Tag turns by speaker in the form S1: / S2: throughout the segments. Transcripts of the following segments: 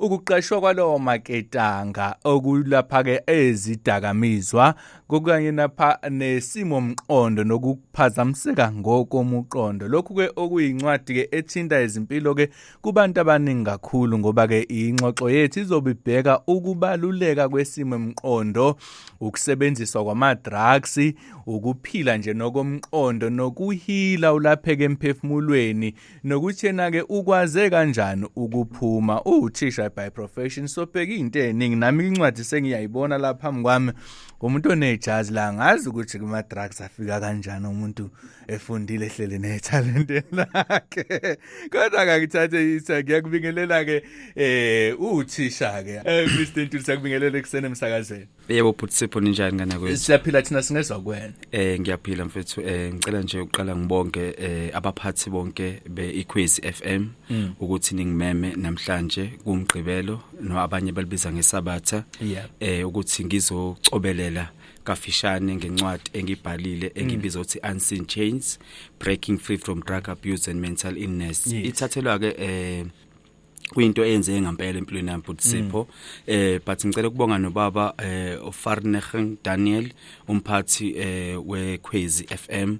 S1: Ukuqashwa kwalowo maketanga okulapha ke ezidakamizwa kokanye napha nesimo mqondo nokuphazamiseka ngokomuqondo. Lokhu ke okuyincwadi ke ethinta izimpilo ke kubantu abaningi kakhulu, ngoba ke ingxoxo yethu izobe ibheka ukubaluleka kwesimo mqondo, ukusebenziswa kwama drugs, ukuphila nje nokomqondo, nokuhila ulapheke emphefumulweni, nokuthi yena ke ukwaze kanjani ukuphuma. Uthisha by profession, so bheka into eningi. Nami incwadi sengiyayibona lapha phambi kwami, umuntu onejazi la, ngazi ukuthi kuma drugs afika kanjani umuntu efundile, ehlele nethalente lakhe. Kodwa akangithathe itha, ngiyakubingelela ke uthisha ke, Mr Ntuli, sakubingelela ekuseni emsakazweni.
S2: Yebo bhuti Sipho, ninjani ngana kwethu?
S1: Siyaphila thina, singezwa kwena.
S2: Ngiyaphila mfethu. Ngicela nje uqala ngibonge abaphathi bonke beIkhwezi FM ukuthi ningimeme namhlanje kumgqibelo, no abanye balibiza ngesabatha, ukuthi ngizocobelela kafishane ngencwadi engibhalile engibiza ukuthi Unseen Chains: Breaking Free from Drug Abuse and Mental Illness. Ithathelwa ke kuyinto eyenzeke ngempela empilweni yami, bhuti Sipho. But ngicela ukubonga nobaba uFarnegen Daniel, umphathi weKhwezi FM.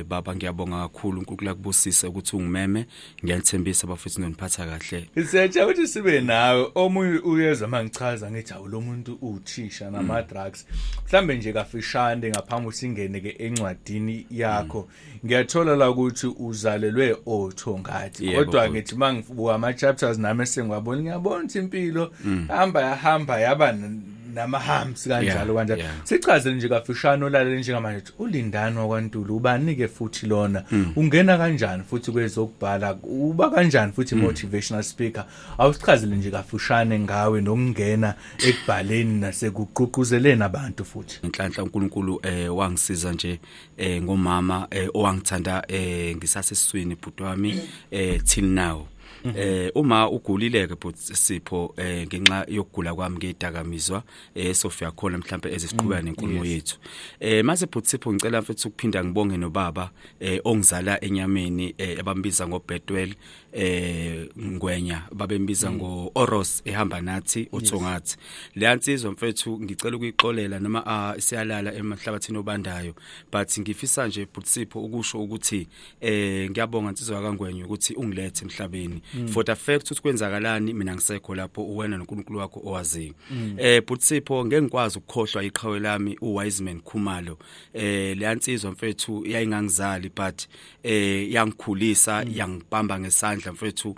S2: Baba, ngiyabonga kakhulu, uNkulunkulu akubusise ukuthi ungimeme. Ngiyanithembisa bafethu, noniphatha kahle.
S1: Siyatsha ukuthi sibe nawe. Omunye uyezwa mangichaza ngithi awu, lo muntu uthisha nama drugs. Mhlambe nje kafishane ngaphambi ukuthi singene ke encwadini yakho, ngiyathola la ukuthi uzalelwe oThongathi. Kodwa ngithi mangibuka ama chapters nami esengiwabona, ngiyabona ukuthi impilo hamba yahamba yaba nama-humps kanjalo kanjalo. Sichazele nje kafushane olalele njengamanje ukuthi uLindani wakwaNtuli ubani-ke futhi lona, ungena kanjani futhi kwezokubhala, uba kanjani futhi motivational speaker. Awusichazele nje kafushane ngawe nokungena ekubhaleni nasekugqugquzeleni abantu futhi.
S2: Inhlanhla, uNkulunkulu wangisiza nje ngomama owangithanda ngisasesiswini, bhuti wami, till now. Uma ugulileke, bhuti Sipho, ngenxa yokugula kwami ngedakamizwa, sofika khona mhlambe ezisiqhubeka nenkulumo yethu. Mase bhuti Sipho, ngicela mfethu ukuphinda ngibonge nobaba ongizala enyameni, abambiza ngoBetwell Ngwenya, babembiza ngo-Oros, ehamba nathi uThongathi. Leya nsizwa mfethu ngicela ukuyixolela noma siyalala emahlabathini obandayo, but ngifisa nje, bhuti Sipho, ukusho ukuthi ngiyabonga nsizwa kaNgwenya ukuthi ungilethe emhlabeni. For the fact ukuthi kwenzakalani mina ngisekho lapho, uwena noNkulunkulu wakho owaziyo. Bhuti Sipho, ngeke ngikwazi ukukhohlwa iqhawe lami uWiseman Khumalo. Leya nsizwa mfethu yayingangizali, but yangikhulisa, yangibamba ngesandla mfethu.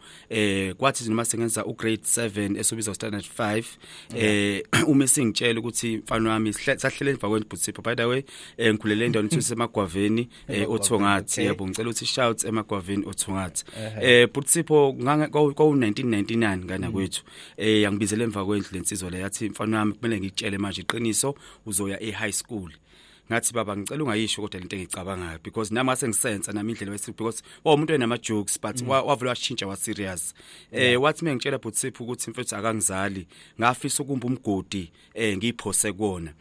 S2: Kwathi noma sengenza ugrade 7, esobiza standard 5, uma singitshela ukuthi mfana wami, sahlele emva kwendlu, bhuti Sipho. By the way, ngikhulele endaweni ethiwa seMagwaveni, oThongathi. Yebo, ngicela ukuthi shout eMagwaveni, oThongathi. Bhuti Sipho, kwawu 1999 ngana kwethu. Yangibizela emva kwendlu lensizwa le, yathi, "Mfana wami, kumele ngikutshele manje iqiniso, uzoya e high school." Ngathi, "Baba, ngicela ungayisho kodwa lento engicabangayo," because nami ngase ngisensa nami indlela wesi, because wawumuntu onama jokes, but wavele washintsha wa serious. Wathi mengitshela, bhuti Sipho, ukuthi mfethu akangizali, ngafisa ukumba umgodi ngiphose kuona,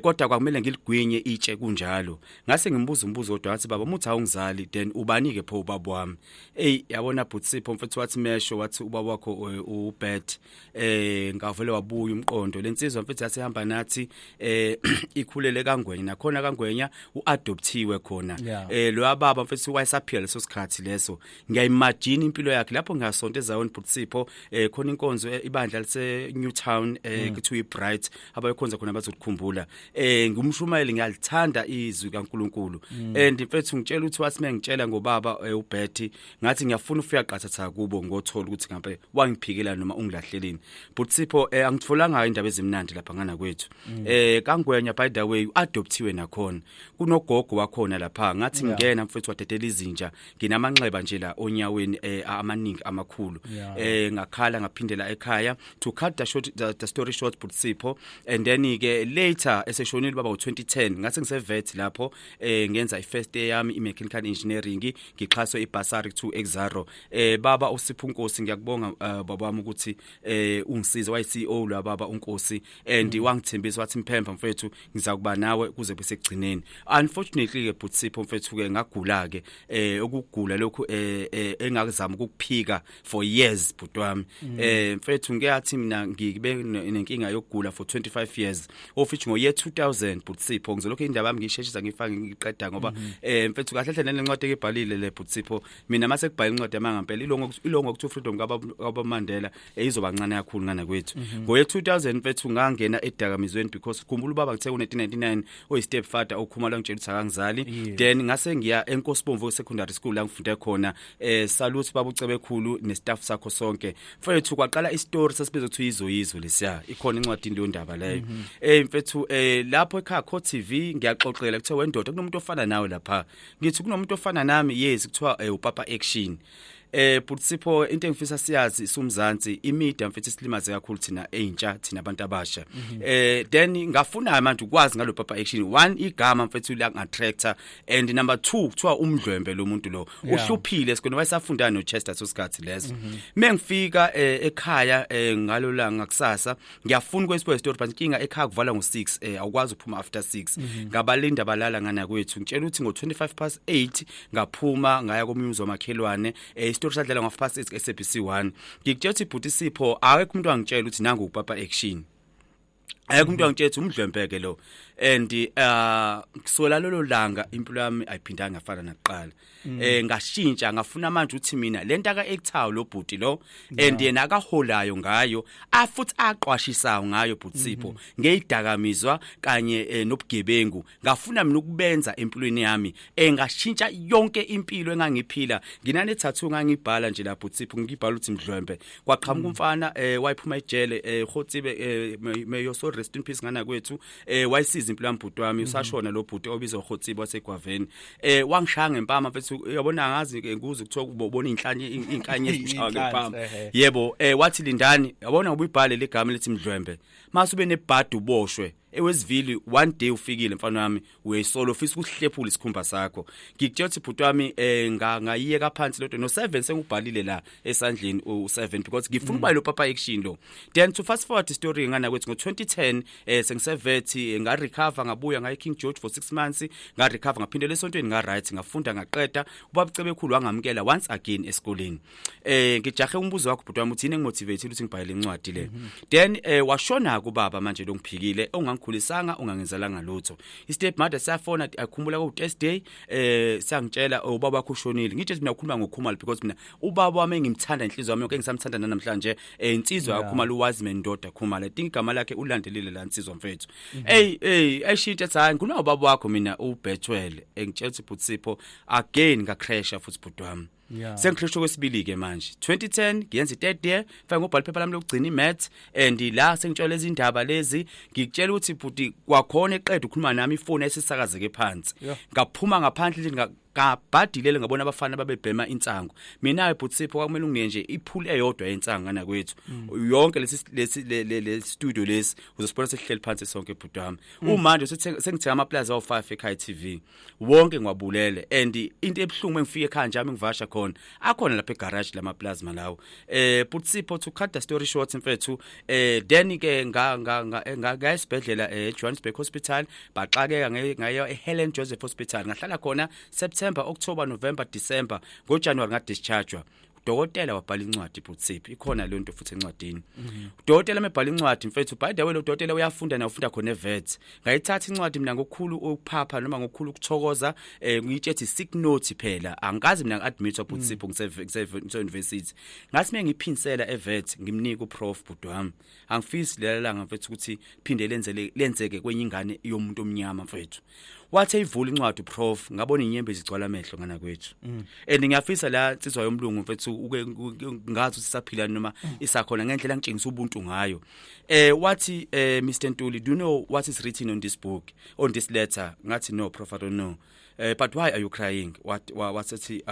S2: kodwa kwakumele ngiligwinye itshe kunjalo. Ngase ngimbuza umbuzo kodwa, wathi, "Baba, umuthi awungizali, then ubani ke pho ubaba wami?" Ey, yabona bhuti Sipho mfethu, wathi mesho wathi, "Ubaba wakho uBet." Ngavele wabuya umqondo. Lensizwa mfethu yasihamba nathi, ikhulele kaNgwenya, nakhona kaNgwenya uadoptiwe khona. Lo baba mfethu wayesaphila leso sikhathi leso. Ngiyayimagine impilo yakhe lapho. Ngiyasonta eZion, bhuti Sipho. Khona inkonzo, ibandla lise Newtown, kuthiwa iBright, abayikhonza khona bazokukhumbula. Ngumshumayeli, ngiyalithanda izwi kaNkuluNkulu, and mfethu ngitshela ukuthi wathi mengitshela ngobaba uBetty, ngathi ngiyafuna ufika qathatha kubo, ngothola ukuthi ngampe wangiphikela noma ungilahleleni. But Sipho, angitholanga indaba ezimnandi lapha ngana kwethu kaNgwenya. By the way, uadoptiwe nakhona, kunogogo wakhona lapha. Ngathi ngena mfethu, wadedela izinja, nginamanxeba nje la onyaweni amaningi amakhulu. Ngakhala, ngaphindela ekhaya. To cut the story short, but Sipho, and then ke later eseshonile baba ngo2010, ngathi ngisevet lapho ngenza ifirst year yami i-mechanical engineering, ngixhaswe ibursary 2 Exaro. Baba uSipho Nkosi, ngiyakubonga baba wami ukuthi ungisize. Wayi CEO la baba uNkosi, and wangithembisa wathi, "Mphemba mfethu, ngizakuba nawe kuze Kuze bese kugcineni, unfortunately ke, but Sipho mfethu ke, ngagula ke, ukugula lokhu engakuzama ukukuphika for years, bhuti wami. Mfethu, ngiyathi mina ngibe nenkinga yokugula for 25 years, of which ngo year 2000, but Sipho, ngizolokhu indaba yami ngisheshisa, ngifake ngiqeda, ngoba mfethu, kahle hle nencwadi ekibhalile le, but Sipho, mina mase kubhala incwadi yami ngempela, ilongo kuthi freedom kaba Mandela, izoba ncane kakhulu ngana kwethu. Ngo year 2000, mfethu, ngangena edakamizweni because khumbula ubaba ngithe ku1999 oyi step father okhumala ngitshela ukuthi akangizali. Then ngase ngiya eNkosibomvu Secondary School la ngifunde khona. Salute baba uCebekhulu nestaff sakho sonke, mfethu. Kwaqala istory sasibiza ukuthi izoyizo lesiya, ikhona incwadi leyo ndaba leyo. Mfethu, lapho ekhaya ko TV ngiyaxoxela, kuthiwa, "Wendoda, kunomuntu ofana nawe lapha." Ngithi, "Kunomuntu ofana nami?" "Yes, kuthiwa upapa Action." But Sipho, into engifisa siyazi sumzansi, imedia mfethu isilimaze kakhulu thina eintsha, thina abantu abasha. Then ngafuna manje ukwazi ngalo Papa Action. One, igama mfethu la attractor, and number 2, kuthiwa umdlwembe lo muntu lo uhluphile esikoleni, wayesafunda no Chester sosikhathi leso. Mengifika ekhaya ngalo langa ngakusasa, ngiyafuna kwesipo story, but inkinga ekhaya kuvala ngo6, awukwazi ukuphuma after 6. Ngabalinda balala ngana kwethu. Ngitshela ukuthi ngo25 past 8 ngaphuma ngaya komunye wamakhelwane. Isitori sadlala ngo past 8 SABC 1. Ngikutshela ukuthi, bhuti Sipho, akekho umuntu angitshela ukuthi nangu upapa Action, ayekho umuntu angitshela ukuthi umdlwempeke lo. And kusukela lolo langa impilo yami ayiphindanga ngafana nakuqala. Ngashintsha, ngafuna manje ukuthi mina lento aka actayo lo bhuti lo, and yena akaholayo ngayo, afuthi aqwashisayo ngayo, bhuti Sipho, ngeyidakamizwa kanye nobugebengu, ngafuna mina ukubenza empilweni yami. Ngashintsha yonke impilo engangiphila. Nginane tattoo ngangibhala nje lapho, Sipho, ngibhala ukuthi mdlwembe. Kwaqhamuka umfana, wayiphuma ejele, Khotsibe, may your soul rest in peace ngana kwethu. Wayisiza impilo yami, bhuti wami. Usashona lo bhuti obizwa Khotsibe wasegwaveni. Wangishaya ngempama, mfethu, uyabona, ngazi ke ngikuze kuthiwa ubona inhlanye, inkanye ezishaya ngempama. Yebo, wathi, "Lindani, yabona ngoba uyibhale legama lethi mdlwembe, mase ube nebhadi uboshwe ewesivili one day, ufikile mfana wami, uyisolo ufisa ukuhlephula isikhumba sakho." Ngikutshela ukuthi, bhuti wami, ngayiyeka phansi lodwa no 7 sengubhalile la esandleni u7 because ngifuna ukuba lo Papa Action lo. Then to fast forward the story ngana kwethu, ngo2010 sengisevet, nga recover, ngabuya ngaye King George for 6 months, nga recover, ngaphindela esontweni, nga right, ngafunda, ngaqeda. Ubaba Cebekhulu wangamukela once again esikoleni. Ngijahe umbuzo wakho, bhuti wami, uthi yini engimotivate ukuthi ngibhale incwadi le. Then washona kubaba manje lo ngiphikile, ongangikhulisanga, ongangenzelanga lutho. I-step mother siyafona, akhumbula ku Thursday, siyangitshela, "Ubaba wakho ushonile." Ngithi mina ukhuluma ngoKhumalo because mina ubaba wami engimthanda inhliziyo yami yonke, engisamthanda namhlanje, insizwa yaKhumalo, uWiseman Ndoda Khumalo, I think igama lakhe ulandelile la, insizwa mfethu. Hey hey, eshintsha ethi, "Hayi, ngikhuluma ubaba wakho mina uBetwell." Engitshela ukuthi, bhuti Sipho, again ngacrasha futhi, bhuti wami. Sengicrasha kwesibili ke manje 2010, ngiyenza i-third year, fake ngobhala iphepha lami lokugcina i-maths, and la sengitshela izindaba lezi. Ngikutshela ukuthi, bhuti, kwakhona eqeda ukukhuluma nami, ifoni esisakazeke phansi. Ngaphuma ngaphandle nje, ngabhadilele, ngabona abafana babebhema insango. Mina bhuti Sipho, kwakumele ungiye nje ipool eyodwa yensango ngana kwethu yonke. Lesi le studio lesi uzosibona sesihleli phansi sonke, bhuti wami. Umanje sengithenga ama plaza awu5 ekhaya, TV wonke ngiwabulele. And into ebhlungu, engifike ekhaya nje ami ngivasha khona, akhona lapha egarage lama plasma lawo. Bhuti Sipho, to cut the story short, mfethu, then ke nga nga nga esibhedlela eJohannesburg Hospital, baxakeka, ngayo eHelen Joseph Hospital, ngahlala khona September, October, November, December. NgoJanuary ngadischargewa. Udokotela wabhala incwadi, bhuti Sipho, ikhona le nto futhi encwadini. Udokotela mebhala incwadi, mfethu, by the way, lo dokotela uyafunda na, ufunda khona eVet. Ngayithatha incwadi mina ngokukhulu ukuphapha noma ngokukhulu ukuthokoza, ngiyitshethi sick note phela, angikazi mina ngi-admitwa, bhuti Sipho, ngise university. Ngathi mengiphinsela eVet, ngimnika uprof. Bhuti wami, angifisi lela langa, mfethu, ukuthi phinde lenzele lenzeke kwenye ingane yomuntu omnyama, mfethu. Wathi eyivula incwadi uprof, ngabona inyembezi igcwala amehlo ngana kwethu. And ngiyafisa la insizwa yomlungu, mfethu, uke ngathi sisaphila noma isakhona, ngendlela ngitshengisa ubuntu ngayo. Wathi, "Mr Ntuli, do you know what is written on this book, on this letter?" Ngathi, "No, prof, I don't know. But why are you crying?" What wathi,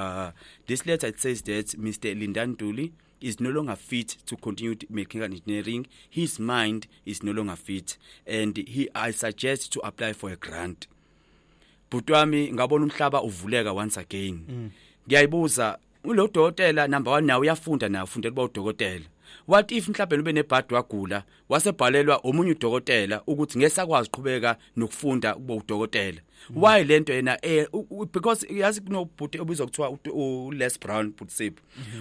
S2: "This letter, it says that Mr Lindan Ntuli is no longer fit to continue mechanical engineering. His mind is no longer fit and he I suggest to apply for a grant." Bhuti wami, ngabona umhlaba uvuleka once again. Ngiyayibuza, ulo dokotela number 1 nawe uyafunda, nawe ufundela uba udokotela. What if mhlawumbe ube nebhadi wagula, wasebhalelwa omunye udokotela ukuthi ngesakwazi uqhubeka nokufunda ukuba udokotela? Why lento yena because yazi kunobhuti obizwa kuthiwa uLes Brown, bhuti.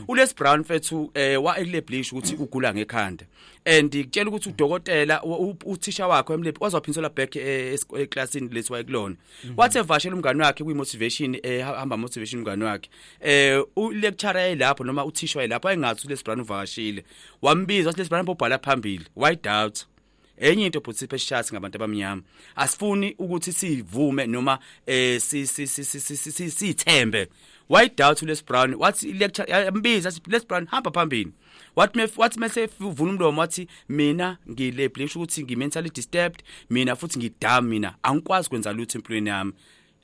S2: uLes Brown, mfethu, wa ekulabellisha ukuthi ugula ngekhanda, and ngikutshela ukuthi udokotela, uthisha wakhe emlebhi wazwaphinselwa back eclassini lesi wayekulona. Wathi evashela umngani wakhe kwi motivation, hamba motivation umngani wakhe, u lecturer yayilapho noma uthisha wayelapho, wayengathi uLes Brown uvakashile. Wambiza, wathi, "Les Brown, bobhala phambili." Why doubt? Enye into, bhuti, esishathi ngabantu abamnyama, asifuni ukuthi sivume noma si si si si sithembe. Why doubt uLes Brown? Wathi lecture yambiza, athi, "Les Brown, hamba phambili." Wathi mase uvula umlomo, wathi, "Mina ngilabellisha ukuthi ngi mentally disturbed mina, futhi ngidam, mina angikwazi kwenza lutho empilweni yami."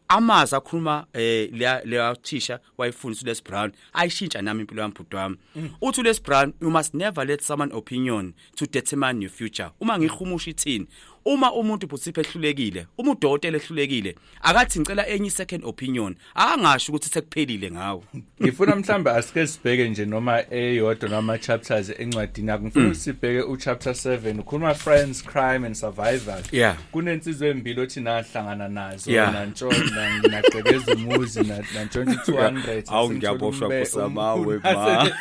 S2: Amazwi akhuluma leya thisha wayefundisa uLes Brown ayishintsha nami impilo yami, bhuti wami. Uthi uLes Brown, "You must never let someone opinion to determine your future." Uma ngihumusha ithini? Uma umuntu, bhuti, ehlulekile, uma udokotela ehlulekile, akathi, "Ngicela enye second opinion." Angasho ukuthi sekuphelile ngawo.
S1: Ngifuna mhlambe asike sibheke nje noma eyodwa noma chapters encwadini yakho. Ngifuna ukuthi sibheke uchapter 7, ukhuluma friends, crime and survival. Kunensizwe embili othi nahlangana nazo, nantshona nagqekeza umuzi, nantshontsha 200.
S2: Awu, ngiyaboshwa kusamawe, ma.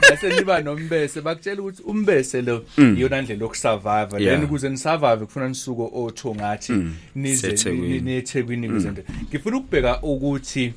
S1: Bese niba nombese, bakutshela ukuthi umbese lo iyona ndlela yokusurvive. Then ukuze nisurvive kufuna nisuko oThongathi nize
S2: SeThekwini.
S1: NeThekwini kuze nto. Ngifuna ukubheka ukuthi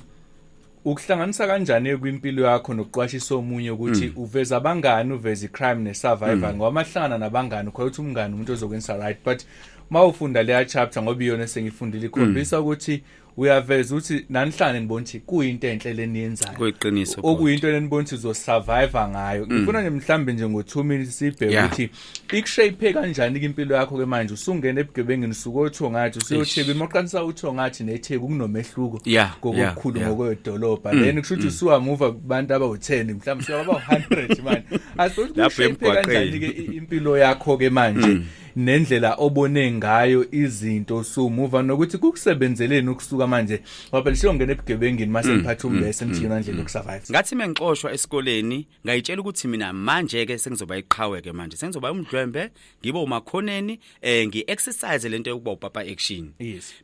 S1: ukuhlanganisa kanjani kwimpilo yakho nokuqwashisa omunye, ukuthi uveza abangani, uveza icrime nesurvival, ngoba mahlangana nabangani ukhoya ukuthi umngani umuntu ozokwenza right. But mawufunda leya chapter, ngoba iyona esengifundile, ikhombisa ukuthi uyaveza ukuthi nanihlangane nibona ukuthi kuyinto enhle leniyenzayo.
S2: Kuyiqiniso, bhuti.
S1: Okuyinto lenibona ukuthi uzosurvive ngayo. Ngifuna nje mhlambe nje ngo 2 minutes sibheke ukuthi ikushape kanjani impilo yakho ke manje usungena ebugebengeni, usuke oThongathi usuyoThekwini. Mawuqanisa uThongathi neTheku kunomehluko ngokukhulu ngokwedolobha. Then kusho ukuthi usuwamuva kubantu abawu10, mhlawumbe usuyaba 100 manje. Asithi
S2: Lapho
S1: kushape
S2: emgwaqeni.
S1: kanjani ke impilo yakho ke manje, nendlela obone ngayo izinto sumuva, nokuthi kukusebenzeleni ukusuka manje, ngoba phela siyongena ebugebengeni mase niphatha umbese, nithi yona ndlela yokusurvive.
S2: Ngathi mengixoshwa esikoleni, ngayitshela ukuthi mina manje ke sengizoba iqhawe ke manje, sengizoba umdlwembe, ngibe umakhoneni, ngi-exercise lento yokuba upapa action.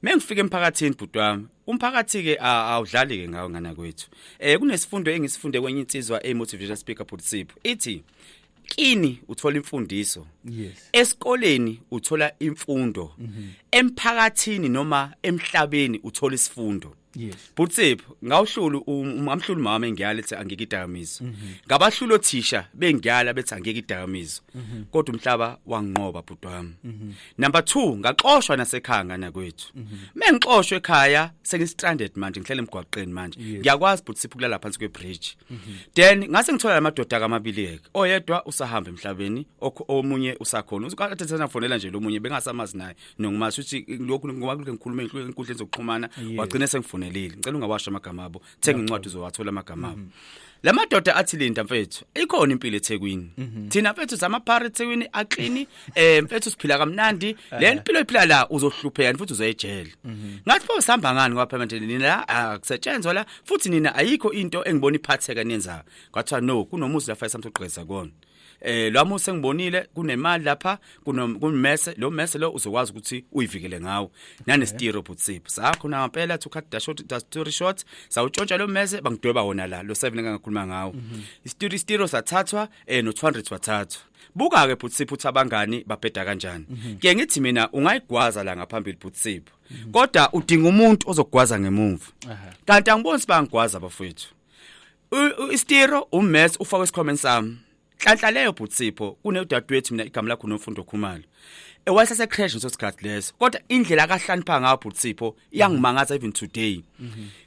S2: Mengifika emphakathini, bhuti wami, umphakathi ke awudlali ke ngawo, ngana kwethu. Kunesifundo engisifunde kwenye insizwa e motivational speaker, bhuti Sipho, ithi kini uthola imfundiso, esikoleni uthola imfundo, emphakathini noma emhlabeni uthola isifundo. Bhuti Sipho, ngawuhlulu ngamhlula umama engiyala ethi angeke idakamizwa, ngabahlula othisha bengiyala bethi angeke idakamizwa, kodwa umhlaba wanginqoba, bhuti wami. Number 2, ngaxoshwa nasekhaya, ngana kwethu. Mengixoshwe ekhaya, sengi stranded manje, ngihlele emgwaqeni manje. Ngiyakwazi, bhuti Sipho, ukulala phansi kwebridge. Then ngase ngithola lamadoda amabili ke, oyedwa usahamba emhlabeni, omunye usakhona, ukade sengafonela nje lo munye, bengasamazi naye nongumazi ukuthi lokhu, ngoba kulokhu ngikhuluma enkundleni zokuxhumana. Wagcina sengifonelile. Ngicela ungawasho amagama abo, thenga incwadi uzowathola amagama abo. Lamadoda athi, "Linda mfethu, ikhona impilo eThekwini. Thina mfethu samaphara eThekwini aclean, mfethu, siphila kamnandi. Le mpilo iphila la uzohlupheka futhi uzoyejele." Ngathi, "Pho sihamba ngani? Ngoba phela manje nina la akusetshenzwa la, futhi nina ayikho into engibona iphatheka niyenzayo." Kwathiwa, "No, kunomuzi la fayisa umgqeza kona. Lo muzi sengibonile kunemali lapha, kunomese, lo mese lo uzokwazi ukuthi uyivikele ngawo nane stereo." Bhuti Sipho, sakho na ngempela, to cut the story short, sawutshontsha lo mese, bangidweba wona la lo 7 engakhuluma ngawo. Istereo sathathwa, no 200 wathathwa. Buka ke, bhuti Sipho, uthi abangani babheda kanjani. Ke ngithi mina ungayigwaza la ngaphambili, bhuti Sipho, kodwa udinga umuntu ozogwaza ngemuva. Kanti angiboni sibangigwaza, abafowethu. Istereo, ummese ufakwe esikhwameni sami. Nhlanhla leyo, bhuti Sipho, kunodadewethu mina, igama lakho Nomfundo Khumalo, ewayesase creche ngeso sikhathi leso, kodwa indlela akahlakanipha ngayo, bhuti Sipho, iyangimangaza even today.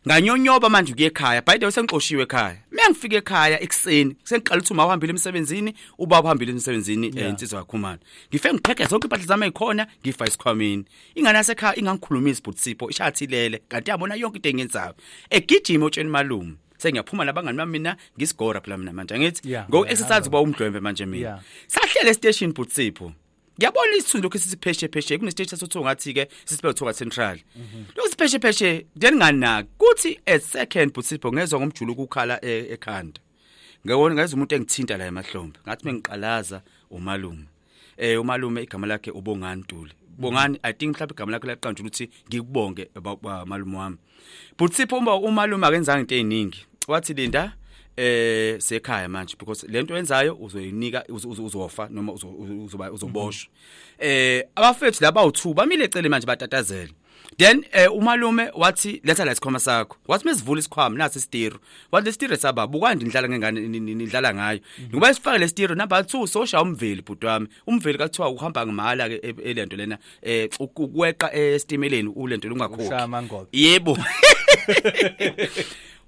S2: Nganyonyoba manje ukuya ekhaya. By the way, sengixoshiwe ekhaya. Mengifika ekhaya ekuseni, sengiqala ukuthi uma uhambile emsebenzini, ubaba uhambile emsebenzini, insizwa kaKhumalo, ngifike ngipheke zonke impahla zami ezikhona, ngifa esikhwameni. Ingane yasekhaya ingangikhulumisi, bhuti Sipho, ishathilele, kanti yabona yonke into engiyenzayo. Egijima otsheni malume, sengiyaphuma nabangani bami, mina ngisigora phela mina manje, angithi ngo exercise uba umdlwembe manje mina. Sahlele station, bhuti Sipho, ngiyabona isithunzi lokhu sisipheshe pheshe kune station sotho, ngathi ke sisibe Thonga Central, lokhu sipheshe pheshe. Then nganaki kuthi at second, bhuti Sipho, ngezwa ngomjuluko ukukhala ekhanda. Ngabona ngaze umuntu engithinta la emahlombe. Ngathi mengiqalaza umalume. Umalume igama lakhe uBongani Ntuli. Bongani, I think mhlawumbe igama lakhe laqanjwa ukuthi ngikubonge, malume wami. But Sipho, uma umalume akenzanga into eziningi. Wathi, "Linda, sekhaya manje, because lento yenzayo uzoyinika uzofa noma uzoba uzoboshwa." Abafethu laba u2 bamile ecele manje, batatazela. Then umalume wathi, "Letha la isikhwama sakho." Wathi mesivula isikhwama, nasi isitiro. Wathi, "Lesitiro saba bukandi nidlala ngengane, nidlala ngayo ngoba isifake lesitiro number 2 sosha umveli, bhuti wami." Umveli kathiwa uhamba ngemala ke elento lena, ukweqa esitimeleni, ulento lungakhokhi.
S1: Ushaya amangobe.
S2: Yebo.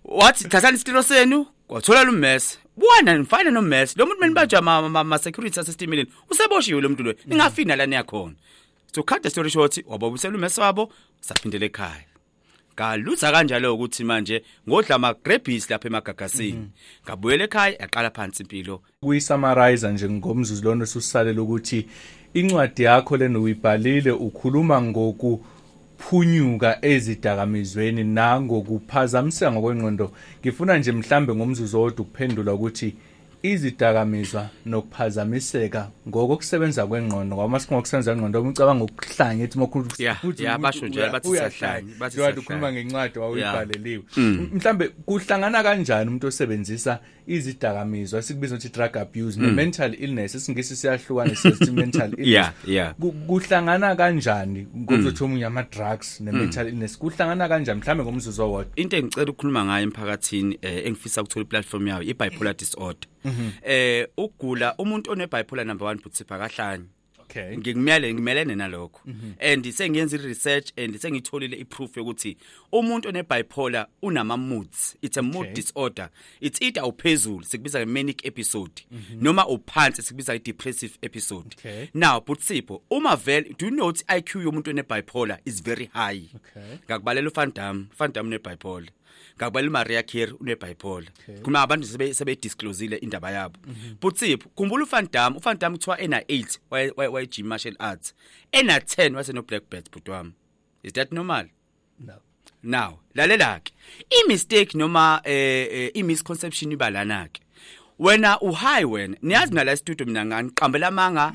S2: Wathi, "Thathani isitiro senu." Kwathola lumese buwana nifane nomese lo muntu menibanjwa ma security asesitimeleni, useboshiwe lo muntu lo, ningafina la niyakhona. So cut the story short, wababusela umese wabo, saphindela ekhaya. Ngaluza kanjalo ukuthi manje ngodla ama grapes lapha emagagasini, ngabuyela ekhaya, yaqala phansi impilo.
S1: Kuyisummarize nje ngomzuzu lona osusalela ukuthi incwadi yakho lena uyibhalile ukhuluma ngokuphunyuka ezidakamizweni nangokuphazamiseka ngokwengqondo. Ngifuna nje mhlambe ngomzuzu owodwa ukuphendula ukuthi izidakamizwa nokuphazamiseka ngokokusebenza kwengqondo, ngoba masikhuluma ngokusebenza kwengqondo umcabanga ukuhlanya ethi makhulu.
S2: Yeah, basho njalo, bathi siyahlanya, bathi
S1: siyahlanya. Ukhuluma ngencwadi wawuyibhaleliwe, mhlambe kuhlangana kanjani umuntu osebenzisa izidakamizwa, sikubiza ukuthi drug abuse, ne-mental illness? Isingisi siyahlukana, sithi mental illness. Kuhlangana kanjani ngokuzothi omunye ama-drugs ne-mental illness, kuhlangana kanjani mhlambe ngomzuzu owodwa?
S2: Into engicela ukukhuluma ngayo emphakathini, engifisa ukuthola iplatform yayo, i-bipolar disorder. Ukugula umuntu one bipolar, number 1, bhuti, akahlanye. Ngikumele ngimelene nalokho and sengiyenza i-research and sengitholile i-proof yokuthi umuntu one bipolar unama moods. It's a mood disorder. It's either uphezulu, sikubiza nge-manic episode, noma uphansi, sikubiza nge-depressive episode. Now, but Sipho, uma vele, do you know ukuthi IQ yomuntu one bipolar is very high? Ngakubalela uVan Damme, Van Damme une bipolar. Ngakubalela uMariah Carey une bipolar. Kuma abantu sebe disclosile indaba yabo. But Sipho, khumbula uVan Damme, uVan Damme kuthiwa ena 8 waye gym martial arts, ena 10 wase no black belt, bhuti wami. Is that normal?
S1: No.
S2: Now lalela ke, i mistake noma i misconception iba lana ke. Wena uhigh, wena niyazi nala studio, mina nganiqambela amanga,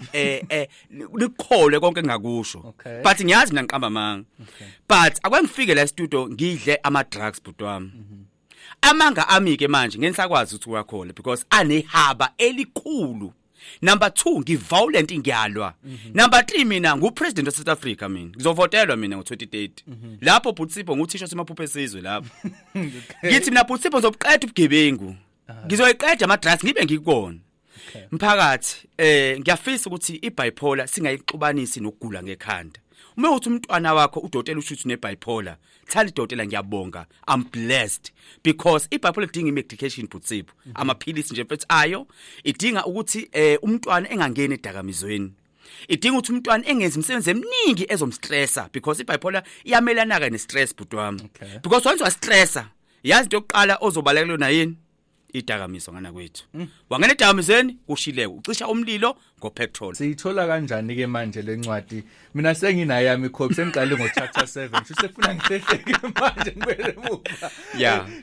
S2: nikukholwe konke engakusho. But ngiyazi mina ngiqamba amanga, but akwengifike la studio ngidle ama drugs, bhuti wami, amanga ami ke manje ngenisakwazi ukuthi uyakholwa because anehaba elikhulu. Number 2, ngiviolent, ngiyalwa. Number 3, mina ngupresident of South Africa, mina ngizovotelwa mina ngo2030 lapho, bhuti Sipho, nguthisha semaphupho esizwe lapho. Ngithi mina, bhuti Sipho, ngizobuqeda ubugebengu, ngizoyiqeda ama drugs, ngibe ngikubona. Mphakathi, ngiyafisa ukuthi ibipolar singayixubanisi nokugula ngekhanda. Uma uthi umntwana wakho udokotela usho ukuthi une-bipolar, thali dokotela, ngiyabonga, I'm blessed, because ibipolar idinga i-medication, bhuti Sipho, amaphilisi nje mfethu ayo. Idinga ukuthi umntwana engangeni edakamizweni, idinga ukuthi umntwana engenzi imisebenzi eminingi ezomstressa, because ibipolar iyamelana ke nestress, bhuti wami. Because once wastressa, yazi into yokuqala ozobaleka lona yini? Idakamiswa ngana kwethu. Wangena edakamizweni, kushileke, ucisha umlilo ngopetrol.
S1: Siyithola kanjani ke manje lencwadi? Mina senginayo yami icopy, sengiqale ngo chapter 7, sho sekufuna ngihlehleke manje ngibuyele emuva.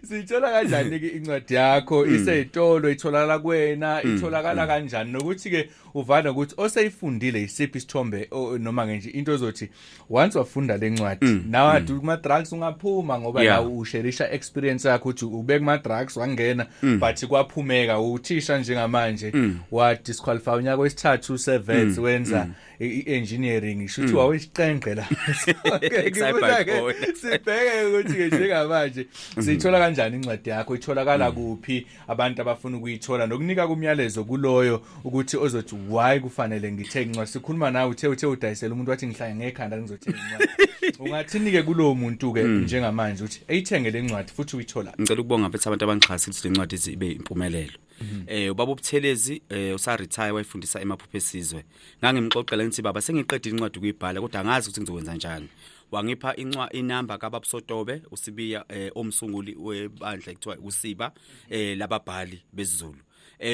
S1: Siyithola kanjani ke incwadi yakho? Iseyitolo, itholakala kuwena, itholakala kanjani? Nokuthi ke uvana ukuthi oseyifundile, isiphi isithombe noma nje into ozothi once wafunda lencwadi nawe kuma drugs ungaphuma, ngoba nawe usharisha experience yakho ukuthi ube kuma drugs, wangena but kwaphumeka, uthisha njengamanje, wa disqualify unyaka wesithathu seVets, wenza i-engineering, shuthi wawesiqenqe la.
S2: Ngifuna-ke
S1: sibheke ukuthi ke njengamanje siyithola kanjani incwadi yakho, itholakala kuphi, abantu abafuna ukuyithola, nokunika kumyalezo kuloyo ukuthi ozothi why kufanele ngithenge incwadi. Sikhuluma nawe uthe udayisela umuntu, wathi, "Ngihlanye ngekhanda, ngizothenga incwadi." Ungathini ke kulowo muntu ke njengamanje ukuthi eyithenge le ncwadi futhi uyithola?
S2: Ngicela ukubonga mfethu abantu abangixhasile ukuthi le ncwadi ize ibe impumelelo. Ubaba uButhelezi, usa retire, wayefundisa emaphupho esizwe. Ngangimxoxela ngithi, "Baba, sengiqedile incwadi ukuyibhala, kodwa angazi ukuthi ngizokwenza njani." Wangipha incwa inamba kaBaba Sotobe uSibiya, omsunguli webandla ekuthiwa uSiba, lababhali besiZulu.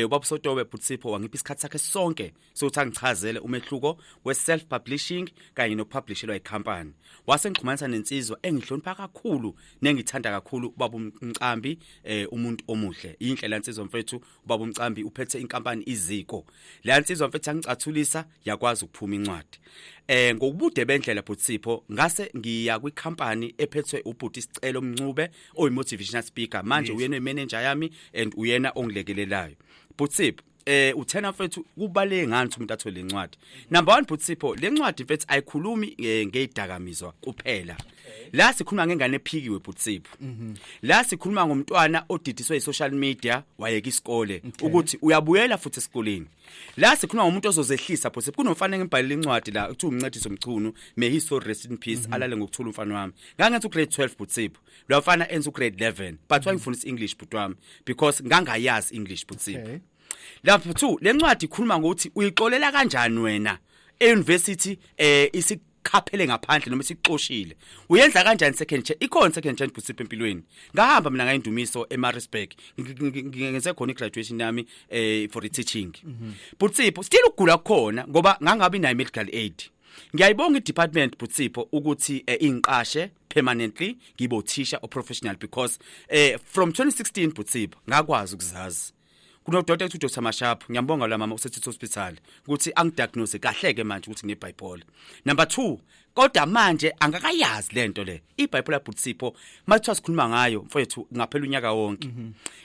S2: Ubaba Sotobe, bhuti Sipho, wangipha isikhathi sakhe sonke sokuthi angichazele umehluko we self publishing kanye nokupublishelwa icompany. Wase ngixhumanisa nensizwa engihlonipha kakhulu nengithanda kakhulu, ubaba Umcambi, umuntu omuhle, inhle lansizwa mfethu. Ubaba Umcambi uphethe inkampani Iziko. Le nsizwa mfethu angicathulisa, yakwazi ukuphuma incwadi. Ngokubude bendlela, bhuti Sipho, ngase ngiya kwikhampani ephethwe ubhuti Sicelo Mncube, oyi motivational speaker manje. Uyena manager yami and uyena ongilekelelayo, bhuti Sipho. Uthena mfethu, kubaleke ngani ukuthi umuntu athole lencwadi? Number 1, bhuti Sipho, lencwadi mfethu ayikhulumi ngezidakamizwa kuphela. La sikhuluma ngengane ephikiwe, bhuti Sipho. La sikhuluma ngomntwana odidiswe i-social media wayeka isikole, ukuthi uyabuyela futhi esikoleni. La sikhuluma ngomuntu ozozehlisa, bhuti Sipho. Kunomfana engibhalele incwadi la kuthiwa uMncediso Mchunu, may he so rest in peace, alale ngokuthula umfana wami. Ngangenza ugrade 12, bhuti Sipho, lo mfana enza ugrade 11, but wangifundisa English, bhuti wami, because ngangayazi English, bhuti Sipho. Lapho 2, lencwadi ikhuluma ngokuthi uyixolela kanjani wena e-university isikhaphele ngaphandle noma isixoshile, uyenza kanjani second chance. Ikhona second chance, bhuti, empilweni. Ngahamba mina ngayindumiso eMaritzburg, ngenze khona igraduation yami for teaching, bhuti Sipho. Still ukugula kukhona ngoba ngangabi nayo medical aid. Ngiyayibonga i-department, bhuti Sipho, ukuthi ingiqashe permanently ngibe uthisha o professional, because from 2016, bhuti Sipho, ngakwazi ukuzazi. Kunodokotela ethi uDr Mashaphu, ngiyambonga la mama usethi hospital ukuthi angidiagnose kahle ke manje ukuthi ngine bipolar number 2, kodwa manje angakayazi lento le i bipolar, bhuti Sipho. Mathiwa sikhuluma ngayo mfowethu, ngaphela unyaka wonke.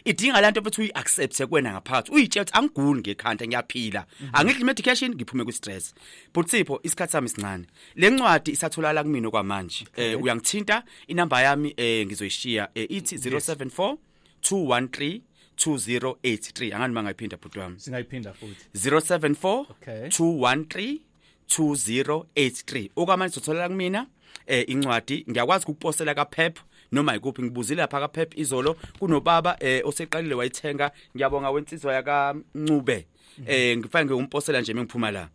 S2: Idinga lanto mfethu uyi accept kuwena ngaphakathi, uyitshela ukuthi angiguli ngekhanda, ngiyaphila, angidli medication, ngiphume ku stress. Bhuti Sipho, isikhathi sami sincane. Le ncwadi isatholakala kumina kwamanje. Uyangithinta, inamba yami ngizoyishiya, ithi 074 213 2083. Angani mangayiphinda, bhuti wami?
S1: Singayiphinda futhi.
S2: 074 213 2083. Okwamanje uzothola kumina incwadi. Ngiyakwazi ukukuposela ka Pep noma ikuphi. Ngibuzile lapha ka Pep izolo, kunobaba oseqalile wayithenga. Ngiyabonga wensizwa yaka Ncube. Ngifake ngumposela nje mengiphuma la,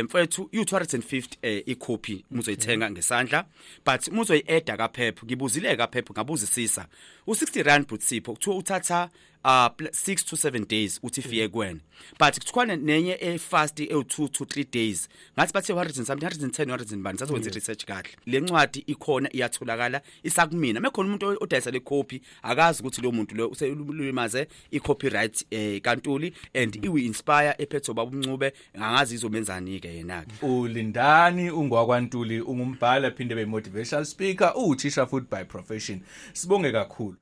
S2: mfethu, u250 icopy muzoyithenga ngesandla, but muzoyi-order ka Pep, ngibuzile ka Pep, ngabuzisisa, u60 rand, bhuti Sipho. Kuthiwa uthatha 6 to 7 days uthi ifike kuwena, but kuthiwa nenye e fast ewu 2 to 3 days. Ngathi bathe 100 and something, 110, 100 and bani. Sathi wenza research kahle. Le ncwadi ikhona, iyatholakala, isakumina. Mekhona umuntu odayisa le copy, akazi ukuthi lo muntu lo uselulimaze i copyright kaNtuli and iwi inspire ephethe ubaba uMncube. Angazi izomenzani ke yena ke.
S1: Ulindani ungwakwaNtuli, ungumbhali, aphinde be motivational speaker, uwuthisha futhi by profession. Sibonge kakhulu.